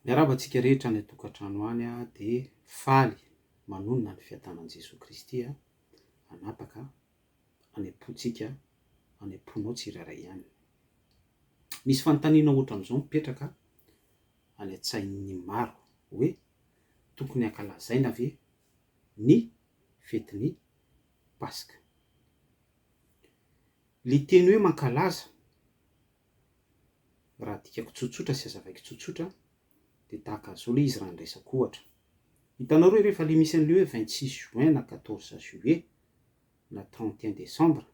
Miarahaba antsika rehetra any an-tokantrano any dia faly manonona ny fiadanan'i Jesoa Kristy hanapaka any am-pontsika, any am-ponao tsirairay any. Misy fanontaniana ohatran'izao mipetraka any an-tsain'ny maro hoe tokony hankalazaina ve ny fetin'ny Paska? Le teny hoe mankalaza, raha adikako tsotsotra sy azavaiko tsotsotra dia tahaka an'izao le izy raha andraisako ohatra. Hitanareo hoe rehefa le misy an'le hoe 26 juin na 14 juillet na 31 décembre,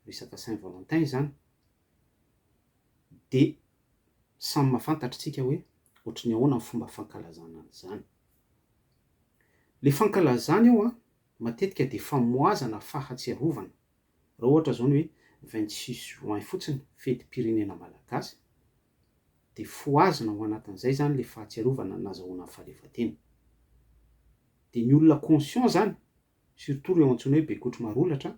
resaka saint valentin izany, dia samy mahafantatra tsika hoe ohatry ny ahoana ny fomba fankalazana an'izany. Le fankalazana eo an, matetika dia famohazana fahatsiarovana. Raha ohatra izao ny hoe 26 juin fotsiny, fetim-pirenena malagasy, dia fohazina ao anatin'izay izany ilay fahatsiarovana ny nazahoana ny fahaleovantena. Dia ny olona conscient izany, surtout ireo antsoina hoe bekotro marolatra,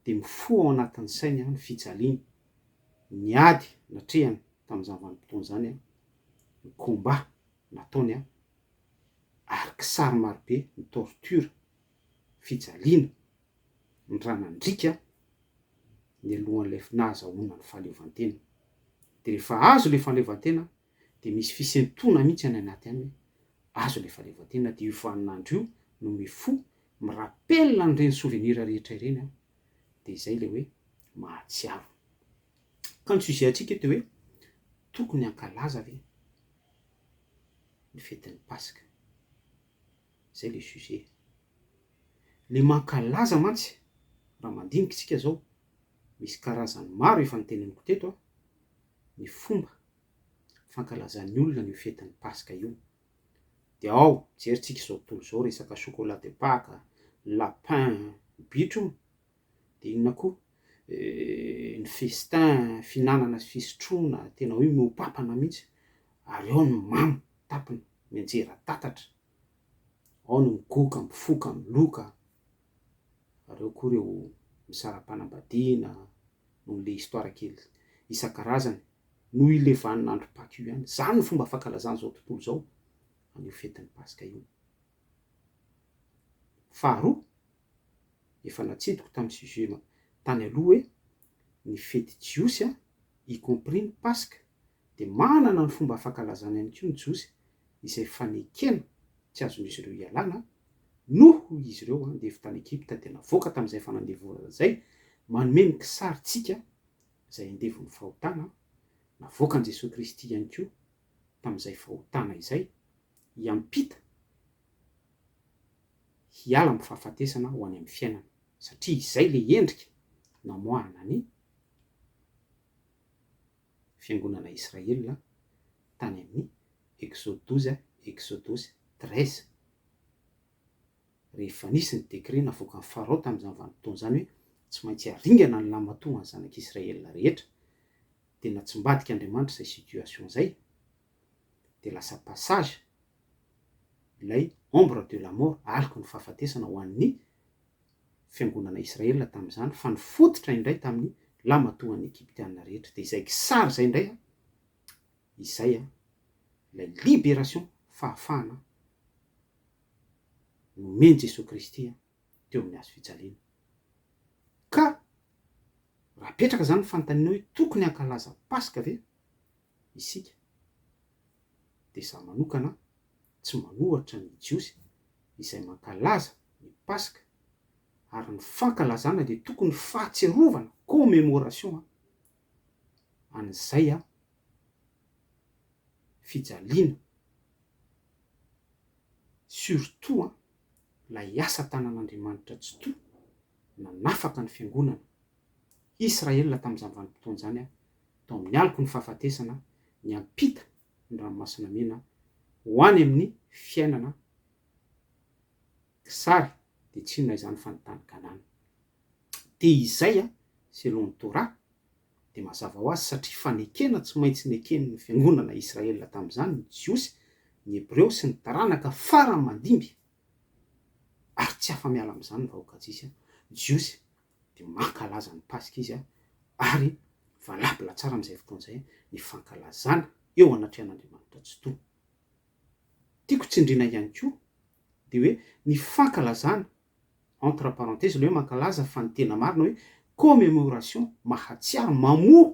dia mifoha ao anatin'ny sainy ny fijaliany, ny ady natrehany tamin'izany vanim-potoana izany, ny combat nataony ary kisary marobe, ny torture, fijaliana, ny rà nandriaka nialohan'ilay nahazahoana ny fahaleovantena. Dia rehefa azo ilay fahaleovantena dia misy fisentoana mihitsy any anaty any hoe azo ilay fahaleovantena dia io vaninandro io no mifoha mi-rappel an'ireny souvenir rehetra ireny an, dia izay ilay hoe mahatsiaro. Ka ny sujet antsika eto dia hoe tokony hankalaza ve ny fetin'ny Paska? Izay ilay sujet. Le mankalaza mantsy, raha mandinika isika zao, misy karazany maro efa noteneniko teto an, ny fomba fankalazan'ny olona an'io fetin'ny Paska io. Dia ao, jerintsika izao tontolo izao resaka chocolat de Pâques, lapin, bitro io, dia inona koa, ny festin, fihinanana sy fisotroana, tena hoe mihoa-papana mihitsy, ary ao ny mamo, tapiny, mianjera tatatra. Ao ny migoka, mifoka, miloka, ary ao koa ireo misara-panambadiana noho ilay histoire kely isan-karazany, noho ilay vaninandro Paka io ihany. Izany no fomba fankalazan'izao tontolo izao an'io fetin'ny Paska io. Faharoa, efa natsidiko tamin'ny sujet tany aloha hoe ny fety jiosy, y compris ny Paska, dia manana ny fomba fankalazany ihany koa ny Jiosy izay fanekena tsy azon'izy ireo ialana, noho izy ireo andevo tany Egypta dia navoaka tamin'izay fanandevozana izay, manome ny kisarintsika izay andevon'ny fahotana, navoakan'i Jesoa Kristy ihany koa tamin'izay fahotana izay, hiampita hiala amin'ny fahafatesana ho any amin'ny fiainana, satria izay ilay endrika namoahana ny Fiangonana Israel tany amin'ny Exode 12, Exodosy 13, rehefa nisy ny décret navoakan'i Farao tamin'izany vanim-potoana izany hoe tsy maintsy haringana ny lahimatoan'ny zanak'Israel rehetra, dia natsimbadika Andriamanitra izay situation izay, dia lasa passage ilay ombre de la mort, aloky ny fahafatesana ho an'ny fiangonana Israel tamin'izany fa nifototra indray tamin'ny lamatoan'ny Egyptiana rehetra. Dia izay kisary izay indray an, izay an, ilay liberation, fahafahana nomen'i Jesoa Kristy teo amin'ny hazo fijaliana. Ka raha apetraka izany ny fanontaniana hoe tokony hankalaza Paska ve isika? Dia izaho manokana tsy manohatra ny Jiosy izay mankalaza ny Paska, ary ny fankalazana dia tokony fahatsiarovana, commémoration, an'izay fijaliana, surtout ilay asa tanan'Andriamanitra Tsitoha nanafaka ny Fiangonana Israel tamin'izany vanim-potoana izany tao amin'ny aloky ny fahafatesana niampita ny Ranomasina Mena ho any amin'ny fiainana kisary dia tsy inona izany fa ny tany Kanana. Dia izay selon ny Torah dia mazava ho azy satria fanekena tsy maintsy neken'ny fiangonana Israel tamin'izany ny Jiosy, ny Hebreo sy ny taranaka fara mandimby ary tsy afa-miala amin'izany ny vahoaka Jisy, Jiosy dia mankalaza ny Paska izy ary valable tsara amin'izay fotoana izay ny fankalazana. eo anatrehan'Andriamanitra Tsitoha. Tiako tsindriana ihany koa dia hoe ny fankalazana, entre parenthèse ilay hoe mankalaza fa ny tena marina hoe commémoration, mahatsiaro, mamoha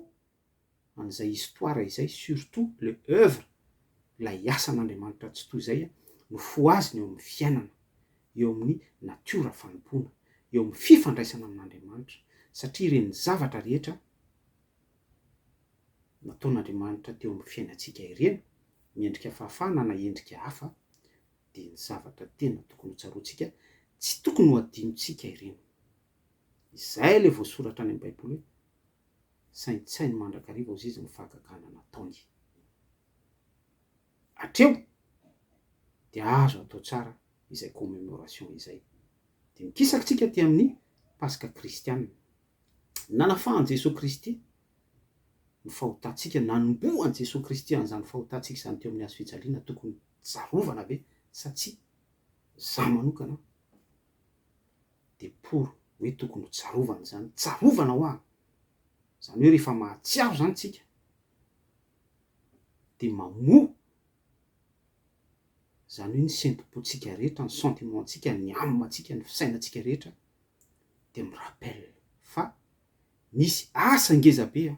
an'izay histoire izay surtout le oeuvre, ilay asan'Andriamanitra Tsitoha izay no fohazina eo amin'ny fiainana, eo amin'ny natiora fanompoana, eo amin'ny fifandraisana amin'Andriamanitra satria ireny zavatra rehetra nataon'Andriamanitra teo amin'ny fiainantsika ireny, miendrika fahafahana na endrika hafa, dia ny zavatra tena tokony hotsaroantsika, tsy tokony ho adinontsika ireny. Izay ilay voasoratra any amin'ny Baiboly hoe, Saintsaino mandrakariva hozy izy ny fahagagana nataony. Hatreo dia azo atao tsara izay commémoration izay. Dia mikisaka tsika aty amin'ny Paska kristiana. Nanafahan'i Jesoa Kristy ny fahotantsika, nanombohan'i Jesoa Kristy an'izany fahotantsika izany teo amin'ny hazo fijaliana, tokony tsarovana ve sa tsia? Za manokana dia pour hoe tokony ho tsarovana izany, tsarovana hoa! Izany hoe rehefa mahatsiaro izany tsika dia mamoha izany hoe ny sentom-pontsika rehetra, ny sentiment-ntsika, ny âme-ntsika, ny fisainantsika rehetra dia mi-rappel fa nisy asa ngeza be an,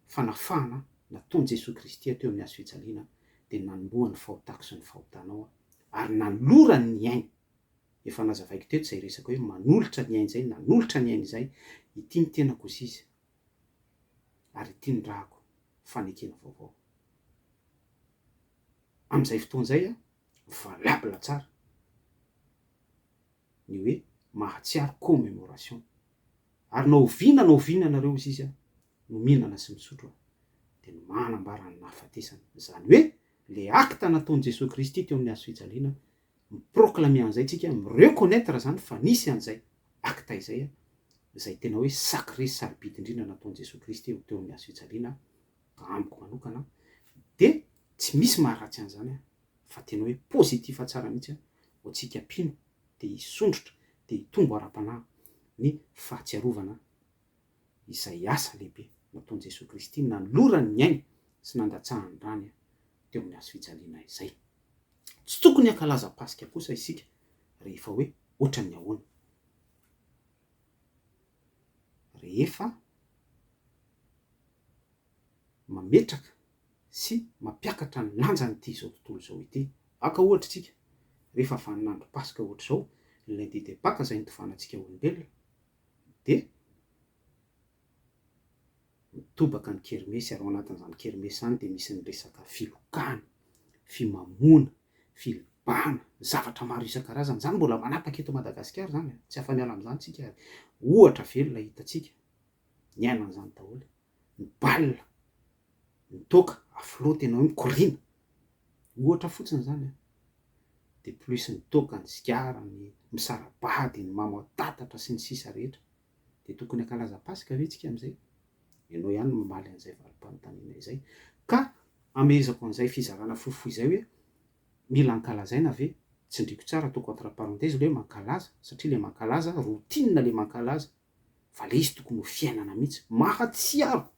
fanafahana nataon'i Jesoa Kristy teo amin'ny hazo fijaliana dia nanombohany ny fahotako sy ny fahotanao ary nanolorany ny ainy, efa nazavaiko teto izay resaka hoe manolotra ny ainy izay, nanolotra ny ainy izay, ity ny tenako hozy izy ary ity ny rako, fanekena vaovao. Amin'izay fotoana izay an, valable tsara. ny hoe mahatsiaro commemoration. Ary na oviana na oviana ianareo hozy izy no mihinana sy misotro dia ny manambara ny nahafatesany. Izany hoe le acte nataon'i Jesoa Kristy teo amin'ny hazo fijaliana, mi-proclamer an'izay tsika, mi-reconnaitre izany fa nisy an'izay acte izay, izay tena hoe sacré sy sarobidy indrindra nataon'i Jesoa Kristy teo amin'ny hazo fijaliana, ka amiko manokana dia tsy misy maharatsy an'izany fa tena hoe positif tsara mihitsy ho antsika mpino te hisondrotra, te hitombo ara-panahy ny fahatsiarovana izay asa lehibe nataon'i Jesoa Kristy nanolorany ny ainy sy nandatsahany ny rany teo amin'ny hazo fijaliana izay. Tsy tokony hankalaza Paska kosa isika rehefa hoe ohatran'ny ahoana? Rehefa mametraka sy mampiakatra ny lanjan'ity izao tontolo izao ity. Haka ohatra isika, rehefa vaninandro Paska ohatr'izao, ny lundi de Pâques izay nitovanantsika olombelona, dia mitobaka ny kermesy ary ao anatin'izany kermesy izany dia misy ny resaka filokana, fimamoana, filibana, zavatra maro isan-karazany. Izany mbola manapaka eto Madagasikara izany, tsy afa-miala amin'izany isika ary ohatra velona hitantsika, niaina an'izany daholo. Ny bal, ny toaka, à flot tena hoe mikoriana, ohatra fotsiny izany an, dia plus ny toaka, ny sigara, ny misara-bady, ny mamo an-tatatra sy ny sisa rehetra, dia tokony hankalaza paska ve tsika amin'izay? Ianao ihany no mamaly an'izay valim-panontaniana izay. Ka amehezako an'izay fizarana fohifohy izay hoe mila ankalazaina ve? Tsindriko tsara ataoko entre parenthèse ilay hoe mankalaza satria ilay mankalaza routine ilay mankalaza fa le izy tokony ho fiainana mihitsy, mahatsiaro,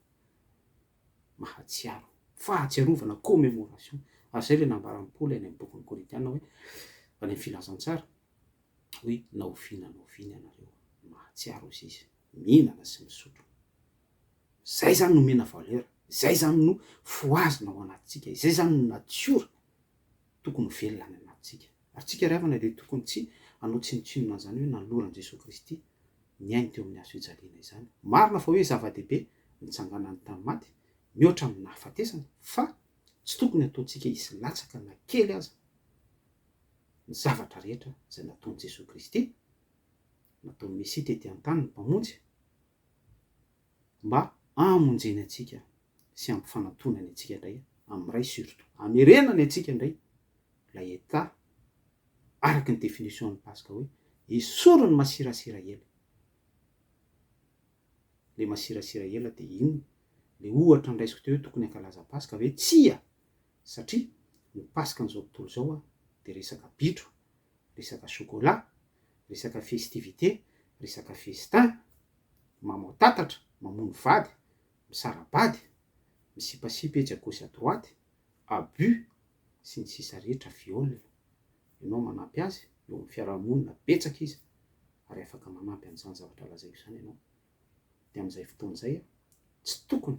mahatsiaro, fahatsiarovana, commémoration, ary zay le nambaran'i Paoly any amin'ny bokin'ny Korintiana hoe, any amin'ny filazantsara, hoe na oviana na oviana ianareo mahatsiaro hozy izy, mihinana sy misotro. Zay zany no omena valeur, zay zany no fohazina ao anatintsika, izay zany no natiora tokony ho velona any anatintsika. Ary tsika ry havana dia tokony tsy hanao tsinontsinona an'izany hoe nanoloran'i Jesoa Kristy ny ainy teo amin'ny hazo fijaliana izany. Marina fa hoe zava-dehibe ny nitsanganany tamin'ny maty, mihoatra amin'ny nahafatesana, fa tsy tokony hataontsika hisy latsaka na kely aza ny zavatra rehetra izay nataon'i Jesoa Kristy, nataon'ny Mesia tety an-tany, ny Mpamonjy, mba hamonjeny antsika sy hampifanantonany antsika indray amin'ny Ray surtout hamerenany antsika indray ilay état araka ny définition ny Paska hoe esory ny masirasira ela. Le masirasira ela dia inona? Le ohatra ndraisiko teo hoe tokony hankalaza Paska ve? Tsia! Satria ny Paskan'izao tontolo izao dia resaka bitro, resaka chocolat, resaka festivité, resaka festin, mamao tatatra, mamono vady, misara-bady. Misipasipy etsy à gauche à droite, abus sy ny sisa rehetra, viol. Ianao manampy azy eo amin'ny fiarahamonina, betsaka izy ary afaka manampy an'izany zavatra lazaiko izany ianao. Dia amin'izay fotoana izay, tsy tokony,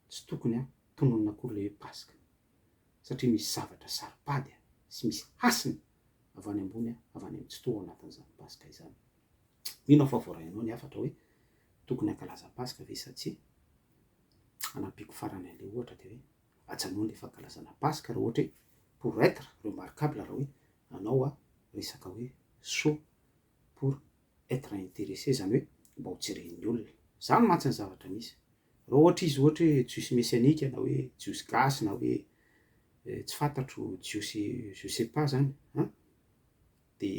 tsy tokony tononina akory ilay hoe Paska satria misy zavatra saro-pady sy misy hasina avy any ambony, avy any amin'ny Tsitoha ao anatin'izany Paska izany. Mino aho fa voarainao ny hafatra hoe tokony hankalaza Paska ve sa tsia? Hanampiako farany an'ilay ohatra dia hoe ajanony ilay fankalazana Paska raha ohatra hoe pour être remarquable raha hoe hanao resaka hoe show pour être intéressé izany hoe mba ho jeren'ny olona. Izany mantsy ny zavatra misy. Raha ohatra izy ohatra hoe jiosy mesianika na hoe jiosy gasy na hoe tsy fantatro jiosy je sais pas zany an, de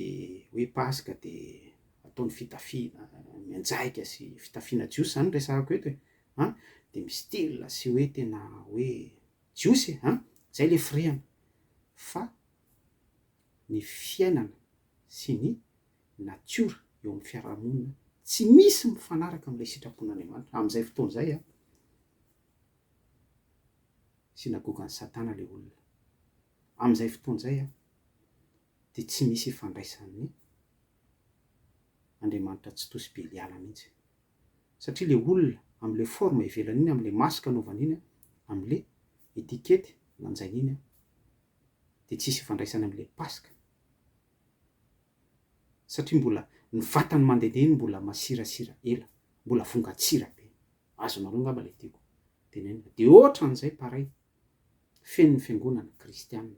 hoe paska de ataony fitafiana mianjaika sy fitafiana jiosy zany no resahako eto e an, de mi-style sy hoe tena hoe jiosy e an, zay le firehana fa ny fiainana sy ny natiora eo amin'ny fiarahamonina tsy misy mifanaraka amin'ilay sitrapon'Andriamanitra. Amin'izay fotoana izay an, synagogan'i Satana ilay olona. Amin'izay fotoana izay an, dia tsy misy ifandraisan'ny Andriamanitra tsy tosy Beliala mihitsy. Satria ilay olona amin'ilay forme ivelany iny, amin'ilay masque anaovany iny, amin'ilay étiquette lanjainy iny an, dia tsisy ifandraisany amin'ilay Paska. Satria mbola ny vatany mandehandeha iny mbola masirasira ela, mbola vongan-tsira be. Azonareo angamba ilay tiako tenenina. Dia ohatran'izay pareil, feno ny fiangonana kristiana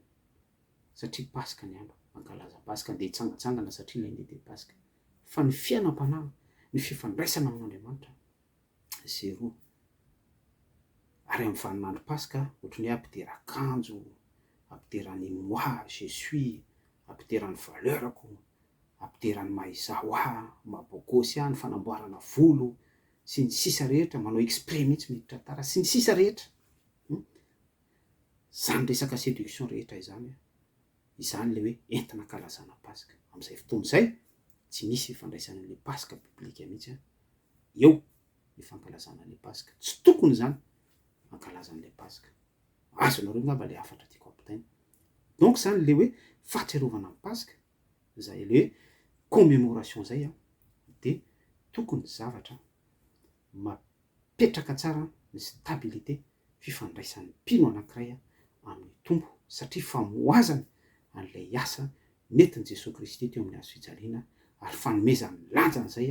satria Paska ny andro, mankalaza Paska, andeha hitsangantsangana satria lundi de Paska. Fa ny fiainam-panahy, ny fifandraisana amin'Andriamanitra, zéro. Ary amin'ny vaninandro Paska, ohatran'ny hoe ampidera akanjo, ampidera ny moi, je suis, ampidera ny valeur-ko, ampidera ny maha izaho ahy, maha beau gosse ahy, ny fanamboarana volo, sy ny sisa rehetra, manao exprès mihitsy miditra tara, sy ny sisa rehetra. Izany resaka séduction rehetra izany, izany ilay hoe entina ankalazana Paska. Amin'izay fotoana izay, tsy misy ifandraisany amin'ilay Paska biblika mihitsy eo ny fankalazana an'ilay Paska. Tsy tokony izany hankalaza an'ilay Paska. Azonareo angamba ilay hafatra tiako hampitaina. Donc izany ilay hoe fahatsiarovana ny Paska, izay ilay hoe commémoration izay dia tokony zavatra mapetraka tsara ny stabilité fifandraisan'ny mpino anankiray amin'ny Tompo satria famohazana an'ilay asa nentin'i Jesoa Kristy teo amin'ny hazo fijaliana ary fanomezany lanja an'izay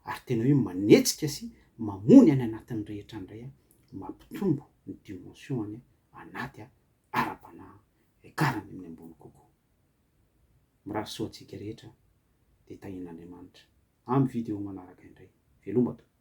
ary tena hoe manetsika sy mamony any anatin'ny rehetra indray mampitombo ny dimension-ny anaty ara-panahy hiakarany amin'ny ambony kokoa. Mirary soa antsika rehetra dia tahian'Andriamanitra. Amin'ny video manaraka indray. Veloma tompoko.